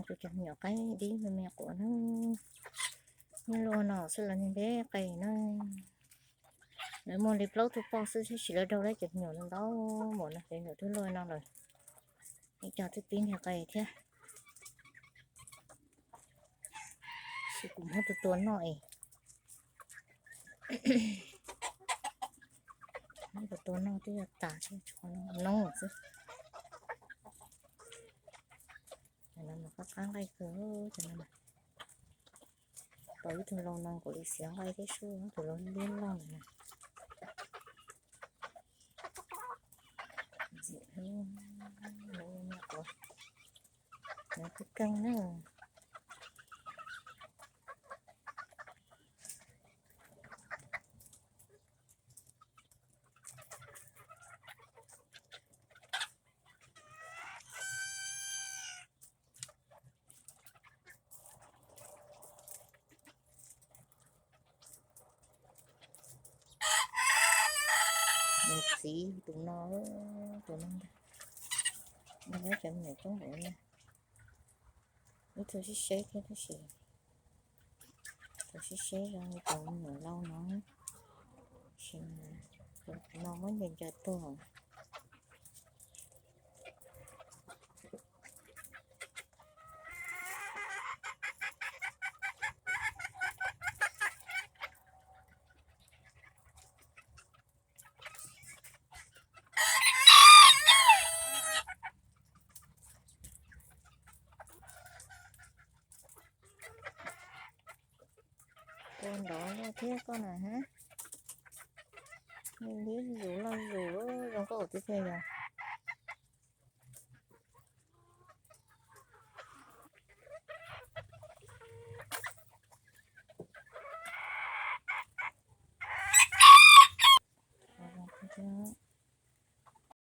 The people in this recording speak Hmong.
Tus cov me nyuam qaib dib me me quav na, nyob luaj no xwb los ntev qe na. Lawv muaj li plaub tug poj xwb tab sis lawv raug lawv cov me nyuam ntau mus no ces nyuam twb luaj no lawm. Ib co twb pib ntiag qe thiab. Tab sis kuv muab tus tua noj es, muab tus tua noj twb yuav tas thiab, tshuav noob xwb. Cov no mas qab qab nqaij kawg, cov no mas. Tau ib tug laus no kuv li xiav nqaij thiab sub, tus laus liab loj na. Ntxim hlub, lawv me nyuam quav, lawv twb keej na. Nws txiv tus no, tus no ntag. Nws muab cov me nyuam coob npaum no. Ib tug sib seb thiab tab sis, tus sib seb zoo li tus me nyuam laus no, tab sis tus no muab ncaws ncaws tuag. Tua ntov loj thiab koj na ha. Liab zus loj zus zoo nkauj tib pliag yog.